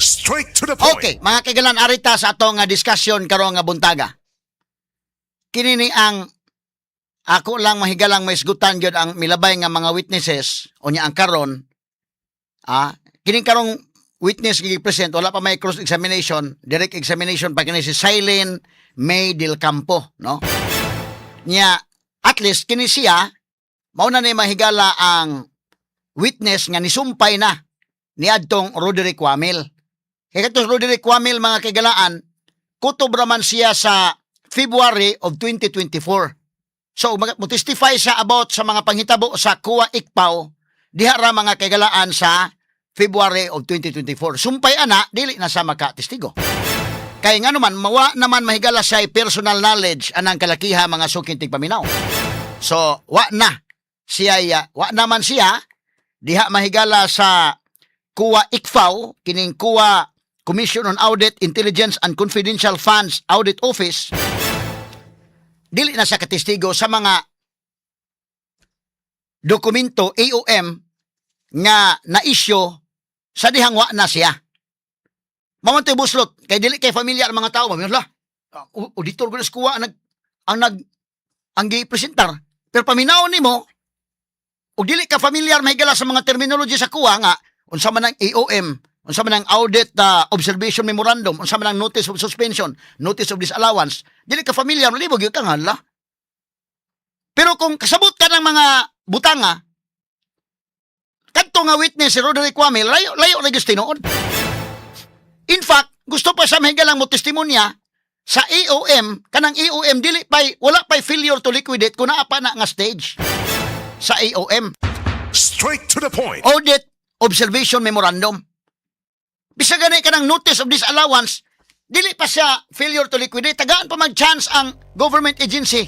Straight to the point. Okay, mga kaigalan, arita sa atong nga discussion karong nga buntaga. Kini ni ang ako lang mahigalang maisgutan gyud ang milabay nga mga witnesses unya ang karon, kining karong witness nga present, wala pa may cross examination, direct examination pa kini si Silene May del Campo, no? Nya at least kini siya mao na ni mahigala ang witness nga nisumpay na niadtong Roderick Wamil. Kay katong Roderick Wamil, mga kaigalaan, kutob raman siya sa February of 2024. So, mo testify siya about sa mga panghitabo sa COA ICFAO, diha ra, mga kaigalaan, sa February of 2024. Sumpay ana, dili na sa makatestigo. Kay nga naman, mawa naman mahigala siya personal knowledge anang kalakiha, mga suking tigpaminaw. So, wa na siya, wa naman siya diha mahigala sa COA ICFAO, kining COA Commission on Audit, Intelligence and Confidential Funds Audit Office, dili na siya katestigo sa mga dokumento AOM nga na-issue sa dihang wa na siya. Mao man buslot, kay dili kay familiar ang mga tao, mamiyos la. Auditor ko na sa COA ang gi-presentar. Pero paminaw nimo, ug dili ka familiar mahigala sa mga terminology sa COA nga unsa man ang AOM, unsa man ang Audit Observation Memorandum, unsa man ang Notice of Suspension, Notice of Disallowance, dili ka familiar, malibog gyud ka nga hala. Pero kung kasabot ka ng mga butanga, kadto nga witness si Roderick Wamil, layo layo ra gyud tinuod. In fact, gusto pa sa mahigalang mo testimonya sa AOM, kanang AOM dili pay wala pay failure to liquidate kung naa pa na nga stage sa AOM. Straight to the point. Audit Observation Memorandum. Bisag gani kanang notice of disallowance, dili pa siya failure to liquidate. Tagaan pa mag-chance ang government agency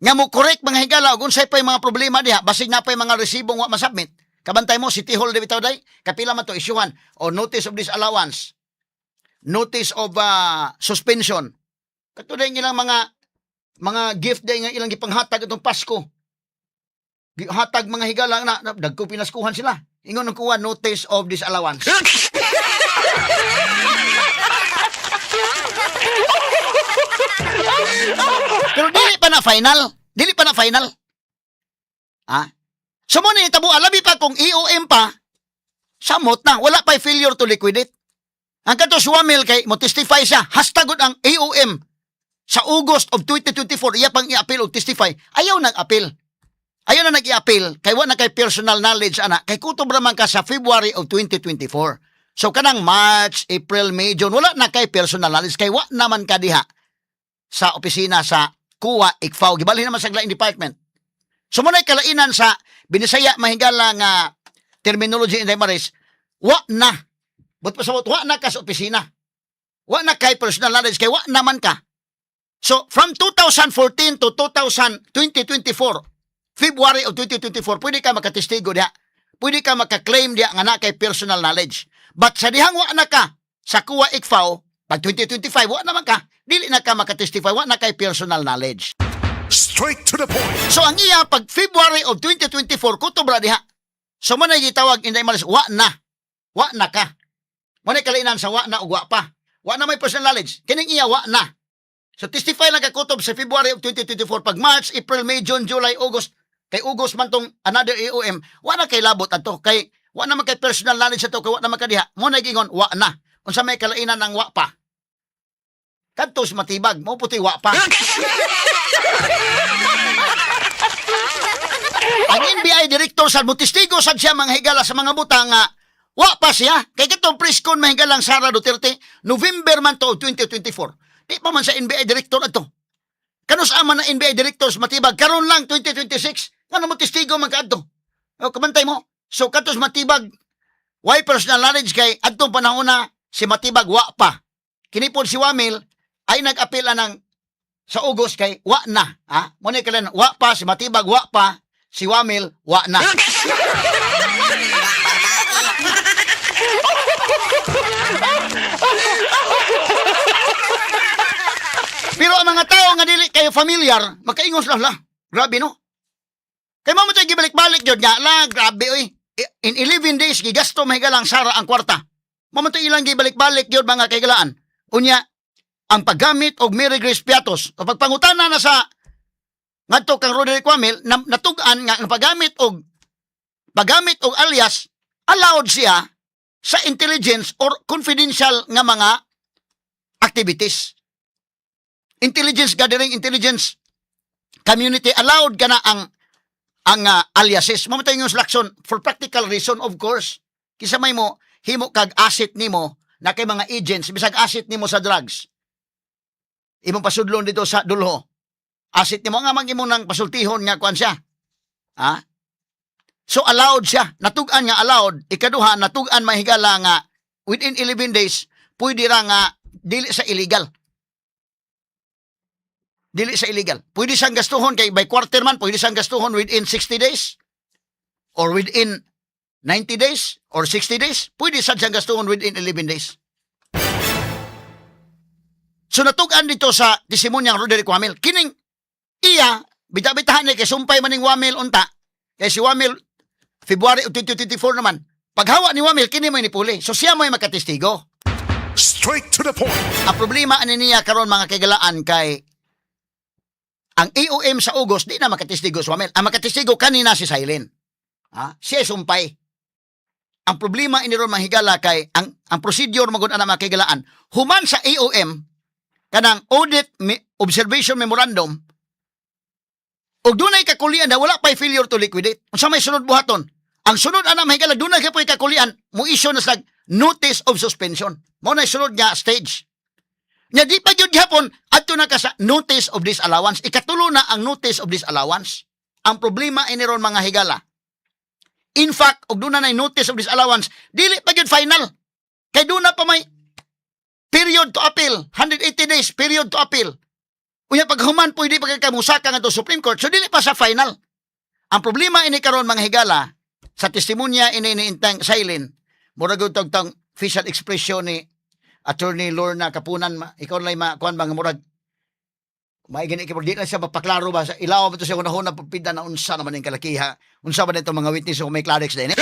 nga mo correct, mga higala, ug unsay pay mga problema diha, basig na pay mga resibong wa masubmit. Kabantay mo, City Hall di bitaw day, kapila man to isyuhan o notice of disallowance, notice of suspension. Kato day ilang mga gift day nga ilang gipanghatag itong Pasko. Hatag, mga higala, na dagko pinaskuhan sila. Ingon ang kuha, notice of disallowance. Pero dili pa na final. Dili pa na final. Ah? So mo ni tabo, labi pa kung AOM pa, samot na, wala pa failure to liquidate. Ang kato si Wamil kay mo testify siya, hastagod ang AOM sa August of 2024, iya pang i-appeal og testify. Ayaw nag-appeal. Ayaw na nag-i-appeal kay wa na kay personal knowledge ana, kay kutob ra man ka sa February of 2024. So kanang March, April, May, June, wala na kay personal knowledge kay wa naman ka diha sa opisina sa COA ICFAO. Gibalhin naman sa laing department. So mo kalainan sa Binisaya mahigala nga terminology, Inday Maris, wa na. But pasabot, wa na ka sa opisina. Wa na kay personal knowledge kay wa naman ka. So from 2014 to 2000, 2024, February of 2024, pwede ka makatestigo diha. Pwede ka maka-claim diha nga na kay personal knowledge. But sa dihang wa na ka sa COA ICFAO, pag 2025, wa naman ka, dili na ka makatestify, wa na kay personal knowledge. Straight to the point. So ang iya pag February of 2024, kutob ra diha. So mo na gitawag, Inday Maris, wa na. Wa na ka. Mo na kalainan sa wa na ug wa pa. Wa na may personal knowledge. Kining iya wa na. So testify lang ka kutob sa February of 2024, pag March, April, May, June, July, August, kay August man tong another AOM, wa na kay labot ato kay wa na man kay personal knowledge ato kay wa na man ka diha. Mo na gingon wa na. Unsa may kalainan ng wa pa? Kadto sa matibag, mo puti wa pa. Ang NBI director sa motestigo sad siya, mga higala, sa mga butang nga wa pa siya. Kay katong press con, mahigalang Sara Duterte, November man to of 2024. Di pa man sa NBI director ato. Kanus ama na NBI director sa matibag karon lang 2026 ngano mo testigo man kaadto? O kabantay mo. So katos matibag why personal knowledge kay adtong panahon na si Matibag wa pa. Kini pod si Wamil ay nag-appeal anang sa August kay wa na. Ha? Mo ni kailan wa pa si Matibag, wa pa si Wamil, wa na. Pero ang mga tao nga dili kayo familiar, makaingon sila la. Grabe, no. Kay mo tayo gibalik-balik yun nga la, grabe oy. In 11 days gigasto mahigalang Sara ang kwarta. Mao man to ilang gibalik-balik yun, mga kahigalaan. Unya, ang paggamit og Mary Grace Piatos, o pagpangutana na sa ngadto kang Roderick Wamil, na, natug-an nga ang paggamit og alias allowed siya sa intelligence or confidential nga mga activities. Intelligence gathering, intelligence community, allowed ka na ang aliases. Mao yung Lacson for practical reason, of course. Kisa may mo himo kag asset nimo na kay mga agents, bisag asset nimo sa drugs. Imong pasudlon dito sa dulho. Asset nimo nga mang imo nang pasultihon nga kuan siya. Ha? So allowed siya. Natug-an nga allowed. Ikaduha, natug-an, mahigala, nga within 11 days pwede ra nga dili sa illegal. Dili sa illegal. Pwede siyang gastuhon kay by quarter man, pwede siyang gastuhon within 60 days or within 90 days or 60 days. Pwede sad siyang gastuhon within 11 days. So natug-an dito sa testimonya ng Roderick Wamil. Kining iya, bita-bitahan ni kay sumpay maning Wamil unta. Kay si Wamil, February 2024 naman. Paghawa ni Wamil, kini mo nipuli. So siya mo'y makatestigo. Straight to the point. Ang problema ani niya karon, mga kaigalaan, kay ang AOM sa August di na makatestigo si Wamil. Ang makatestigo kanina si Silent. Ha? Siya sumpay. Ang problema ini ron, mga higala, kay ang procedure magud ana, mga kaigalaan, human sa AOM, kanang audit observation memorandum, ug dunay kakulian na wala pa'y failure to liquidate. Unsa may sunod buhaton? Ang sunod ana, mga higala, dunay kapoy kakulian, mo issue na slag notice of suspension. Mao na sunod nga stage. Nya di pa gyud gihapon adto na ka sa notice of disallowance. Ikatulo na ang notice of disallowance. Ang problema ini ron, mga higala. In fact, og duna na notice of disallowance, dili pa gyud final. Kay duna pa may period to appeal, 180 days period to appeal. Unya paghuman pwede pa kay musaka ngadto Supreme Court. So dili pa sa final. Ang problema ini karon, mga higala, sa testimonya ini ni Intang Silent, murag og tong facial expression ni Attorney Lorna Kapunan, ikaw lang ma kuan ba nga murag may gani kay di lang siya mapaklaro ba sa ilaw ba to siya unahon na pida na unsa naman yung kalakiha, unsa ba nito mga witness kung may Clarex din eh?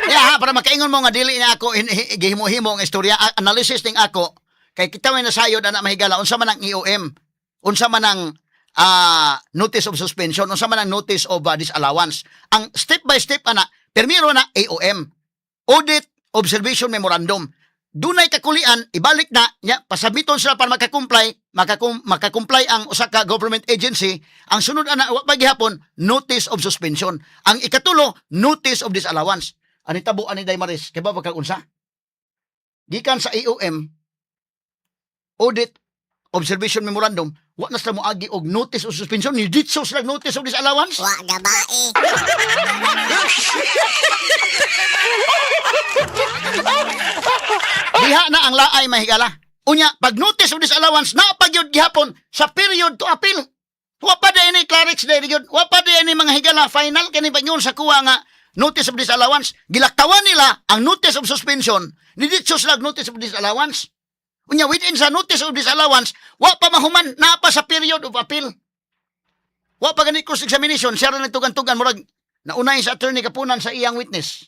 Yeah, ha, para makaingon mo nga dili na ako gihimo-himo ang istorya, analysis ning ako kay kita may nasayod ana, mahigala, unsa man ang EOM, unsa man ang notice of suspension, unsa man ang notice of disallowance. Ang step by step ana, pirmiro na AOM, Audit Observation Memorandum. Dunay kakulian, ibalik na nya, pasubmiton sila para makakomply ang usa ka government agency. Ang sunod ana, wa pa gihapon notice of suspension. Ang ikatulo, notice of disallowance. Ani tabo ani Daymaris, kay ba kag unsa? Gikan sa AOM, Audit Observation Memorandum, wa na sila moagi og notice of suspension, ni ditso sila notice of disallowance. Wa gabae. Diha na ang laay, mahigala. Unya, pag notice of disallowance, naa pa gyud gihapon sa period to appeal. Wa pa ni Clarix dahil gyud. Wa pa ni, mga higala, final kini pa sa kuha nga notice of disallowance. Gilaktawan nila ang notice of suspension, ni ditso sila notice of disallowance. Unya within sa notice of disallowance, wa pa mahuman, naa pa sa period of appeal. Wa pa gani cross examination, siya ra nagtugan-tugan, murag naunay sa Attorney Kapunan sa iyang witness.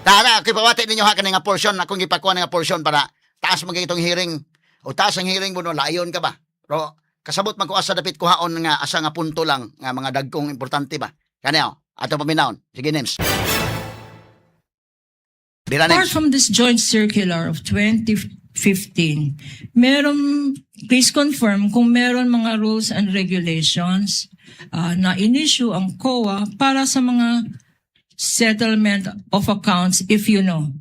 Tara, ako'y pawati ninyo ha kani nga portion, akong gipakuha nga portion para taas man itong hearing. O taas ang hearing mo no, layon ka ba? Pero kasabot man ko asa dapit kuhaon nga asa nga punto lang nga mga dagkong importante ba. Kani oh, ato paminawon. Sige, Nems. Dira, Apart Nems. from this joint circular of 2015, meron, please confirm kung meron mga rules and regulations na in-issue ang COA para sa mga settlement of accounts, if you know.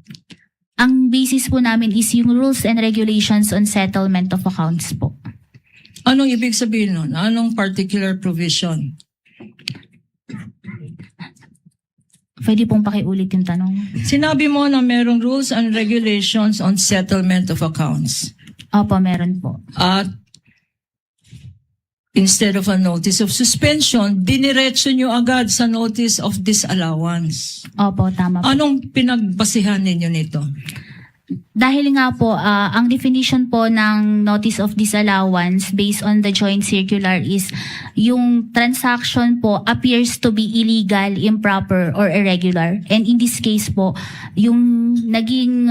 Ang basis po namin is yung rules and regulations on settlement of accounts po. Anong ibig sabihin nun? Anong particular provision? Pwede pong pakiulit yung tanong? Sinabi mo na merong rules and regulations on settlement of accounts. Opo, meron po. At instead of a notice of suspension, diniretso nyo agad sa notice of disallowance. Opo, tama po. Anong pinagbasihan ninyo nito? Dahil nga po, ang definition po ng notice of disallowance based on the joint circular is yung transaction po appears to be illegal, improper, or irregular. And in this case po, yung naging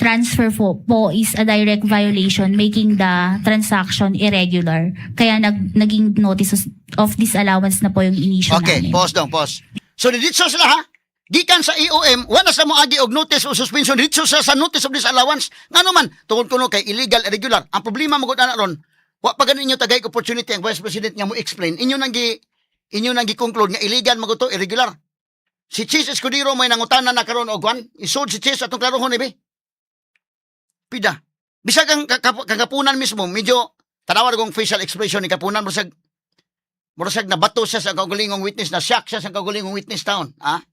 transfer po is a direct violation, making the transaction irregular. Kaya naging notice of disallowance na po yung in-issue Okay, namin. pause dong, pause. So didto sila ha. Gikan sa EOM, wala sa moagi og notice of suspension, didto sa notice of disallowance. Ngano man, tungod kuno kay illegal, irregular. Ang problema mo gud ana ron, wa pa gani inyo tagay opportunity ang Vice President nga mo explain. Inyo nang gi-conclude nga illegal man gud to, irregular. Si Chiz Escudero may nangutana na karon og kwan, isod si Chiz atong klarohon ni be. Pida. Bisag ang kagapunan mismo, medyo tanawa kong facial expression ni Kapunan, murasag nabato siya sa kaugalingong witness, na shock siya sa kaugalingong witness taon. Ha?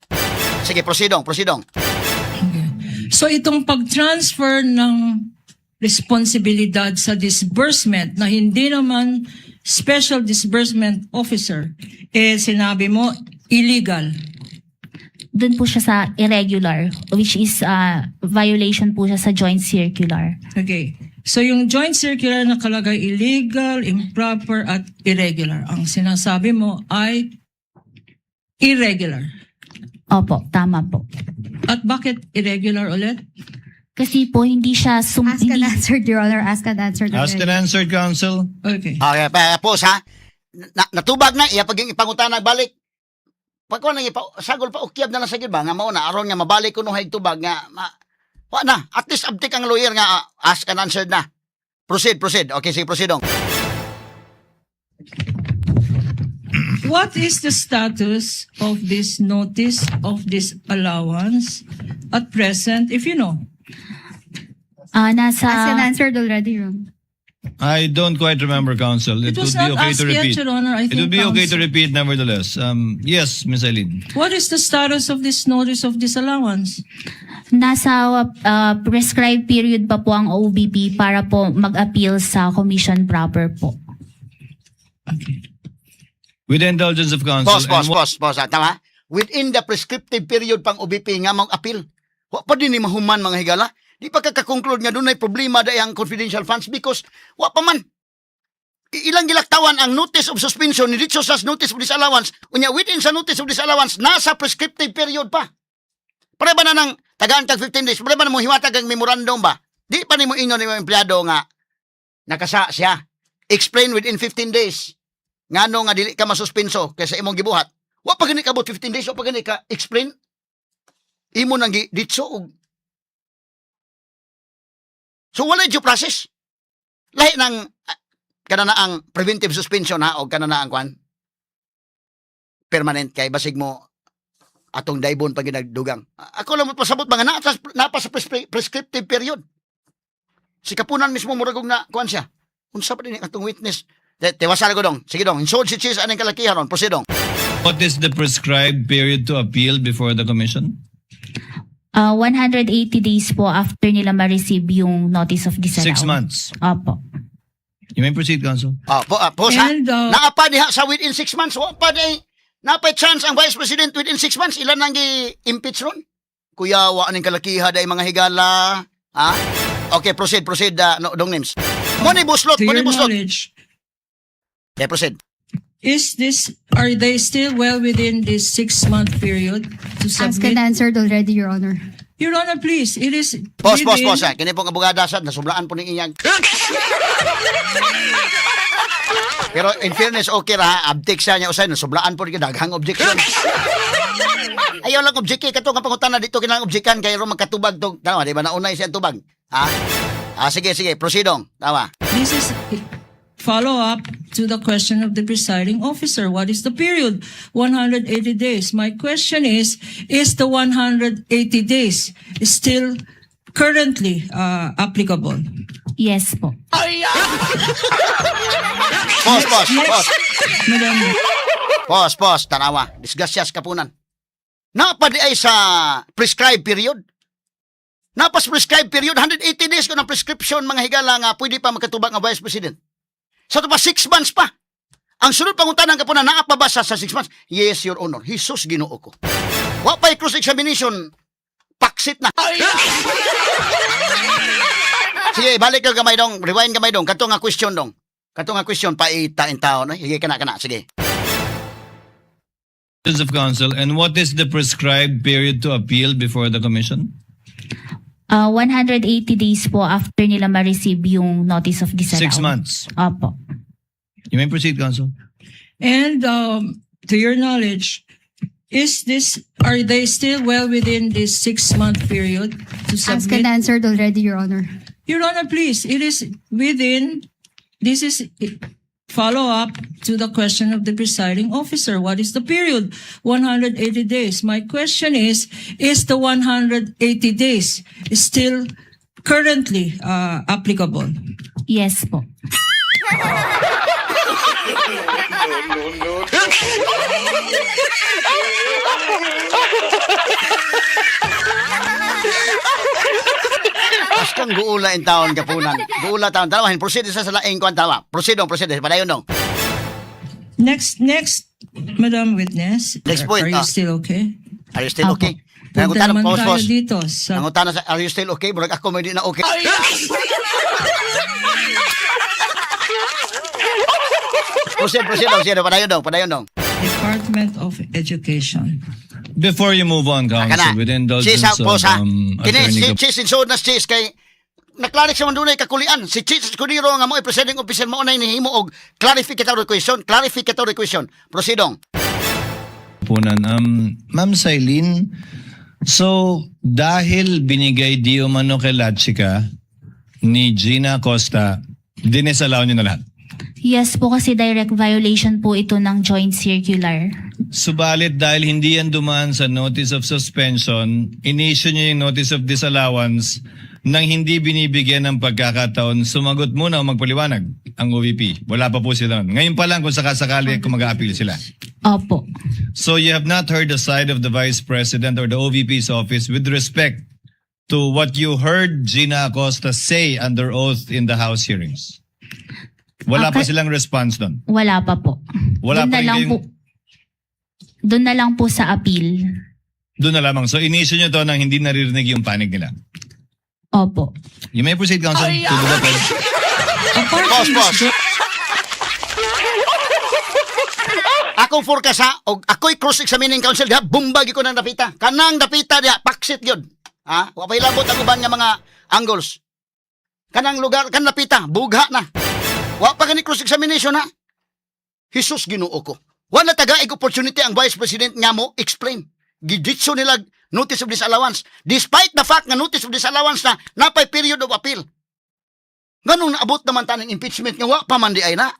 Sige, proceedong, proceedong. Okay. So itong pag-transfer ng responsibilidad sa disbursement na hindi naman special disbursement officer, eh sinabi mo, illegal. Doon po siya sa irregular, which is violation po siya sa joint circular. Okay. So yung joint circular nakalagay illegal, improper, at irregular. Ang sinasabi mo ay irregular. Opo, tama po. At bakit irregular ulit? Kasi po hindi siya Ask and hindi, answered, Your Honor. Ask and answered. Asked and answered, counsel. Okay. Okay, pause ha. Natubag na, iya paging ipangutana balik. Pagkuha nang ipa, sagol pa ukyab na lang sa gid ba nga mao na aron nga mabalik kuno hay tubag nga wa na, at least abtik ang lawyer nga ask and answered na. Proceed, proceed. Okay, sige, proceedong. What is the status of this notice of disallowance at present, if you know? Nasa Asked and answered already, Your Honor. I don't quite remember, counsel. It It was would be not okay asked to yet, repeat. Your Honor. I It think would be okay to counsel- repeat nevertheless. Yes, Ms. Eileen. What is the status of this notice of disallowance? Nasa prescribed period pa po ang OVP para po mag-appeal sa commission proper po. Okay. With the indulgence of counsel. Pause, pause, and pause, pause. Ha, tama? Within the prescriptive period pang OVP nga mong appeal. Wa pa din ni mahuman, mga higala. Di pa kaka-conclude nga dunay problema dai ang confidential funds because wa pa man. Ilang gilaktawan ang notice of suspension ni dito sa notice of disallowance. Unya within sa notice of disallowance nasa prescriptive period pa. Pare ba na nang tagaan kag 15 days? Pare ba na mo hiwatag ang memorandum ba? Di pa nimo ingon nimo empleyado nga nakasa siya. Explain within 15 days ngano nga dili ka masuspenso kaysa imong gibuhat. Wa pa gani kabot 15 days, wa pa gani ka explain. Imo nang gi ditso og. So wala due process. Lahi nang kana na ang preventive suspension ha og kana na ang kwan permanent kay basig mo atong daybon pag ginagdugang. Ako lang pasabot mga napa sa prescriptive period. Si Kapunan mismo murag og na kuan siya. Unsa pa din atong witness? Tiwasal ko dong. Sige dong. Insod si Chiz aning kalakihan ron. Proceed dong. What is the prescribed period to appeal before the commission? 180 days po after nila ma-receive yung notice of disallowance. 6 months. Opo. You may proceed, counsel. Ah, pause ha. And, Naa pa diha sa within 6 months. Wa pa di napay chance ang Vice President within 6 months. Ilan nang gi-impeach ron? Kuya, wa aning kalakiha dai mga higala. Ha? Okay, proceed, proceed, no, dong names. Mo ni buslot, to mo ni your buslot. knowledge, Okay, proceed. Are they still well within this 6-month period to Asked and submit? answered already, Your Honor. Your Honor, please, it is Pause, pause, within- pause. Ha. Kini pong abogada sa nasublaan po ni iyang. Pero in fairness, okay ra ha. Abtik siya niya usay nasublaan po ni daghang objection. Ayaw lang object kay kato nga pangutana dito kinahanglan objekan kay ron magkatubag to. Tama, di ba naunay siya ang tubag? Ha? Ah, sige, sige, proceedong. Tama. This is follow-up to the question of the presiding officer. What is the period? 180 days. My question is the 180 days still currently applicable? Yes po. Pause, pause, pause. Madam, Pause, pause. Tanawa. Disgrasyas Kapunan. Napa di ay sa prescribed period. Napas prescribed period, 180 days ko ng prescription mga higala nga pwede pa makatubag ang Vice President. Sa ito pa, 6 months pa. Ang sunod pangutana ng Kapunan, naa pa ba sa 6 months? Yes, Your Honor. Jesus, Ginoo ko. Wa pa'y cross-examination. Paksit na. Sige, balik ka gamay dong. Rewind gamay dong. Kato nga question dong. Kato nga question paita in taon. Eh. Sige kana kana. Sige. Of counsel, and what is the prescribed period to appeal before the commission? 180 days po after nila ma-receive yung notice of disallowance. 6 months. Opo. You may proceed, counsel. And to your knowledge, is this are they still well within this 6-month period to Asked submit? and answered already, Your Honor. Your Honor, please, it is within, this is follow up to the question of the presiding officer. What is the period? 180 days. My question is the 180 days still currently applicable? Yes po. Pas kang guula in taon kapunan. Guula taon. Tanawahin. Proceed sa laing kuan tawa. Proceed dong. Proceed. Padayon dong. Next, next, Madam Witness. Next point, Are you ah. still okay? Are you still Opo. okay? Punta Nangutana, naman pause, tayo pause. dito sa Nangutana sa, are you still okay? Murag ako may di na okay. Proceed, proceed dong. Sige, padayon dong. Padayon dong. Department of Education. Before you move on, counsel, Kana. with indulgence Cheese, of pause, ha? Kini, Attorney si Cheese, insuod na si Cheese kay naklarik sa man dunay kakulian. Si Cheese Escudero nga mo presiding officer mo na hinihimo og clarificatory question, clarificatory question. Proceed dong. Kapunan. Ma'am Sailin, so dahil binigay di umano kay Lachica ni Gina Acosta, dinisallow niyo na lahat. Yes po, kasi direct violation po ito ng joint circular. Subalit dahil hindi yan dumaan sa notice of suspension, inisyu niyo yung notice of disallowance nang hindi binibigyan ng pagkakataon, sumagot muna o magpaliwanag ang OVP. Wala pa po sila nun. Ngayon pa lang kung sakasakali kung mag-a-appeal sila. Opo. So you have not heard the side of the Vice President or the OVP's office with respect to what you heard Gina Acosta say under oath in the House hearings. Wala pa silang response doon. Wala pa po. Wala Doon pa na rin lang kayong- po. Doon na lang po sa appeal. Doon na lamang. So inisyu nyo to nang hindi naririnig yung panig nila. Opo. You may proceed, counsel, to the record. Apart Pause, from this pause. Akong forecast ha, og ako'y cross-examining counsel diha, bumbag ko ng dapita. Kanang dapita diha, paksit yun. Ha? Wa pa'y labot ang uban nga mga angles. Kanang lugar, kanang dapita, bugha na. Wa pa gani cross-examination ha. Jesus Ginoo ko. Wala tagaig opportunity ang Vice President nga mo explain. Giditso nila notice of disallowance. Despite the fact nga notice of disallowance na napay period of appeal. Nganong naabot naman taning impeachment nga wa pa man di ay na.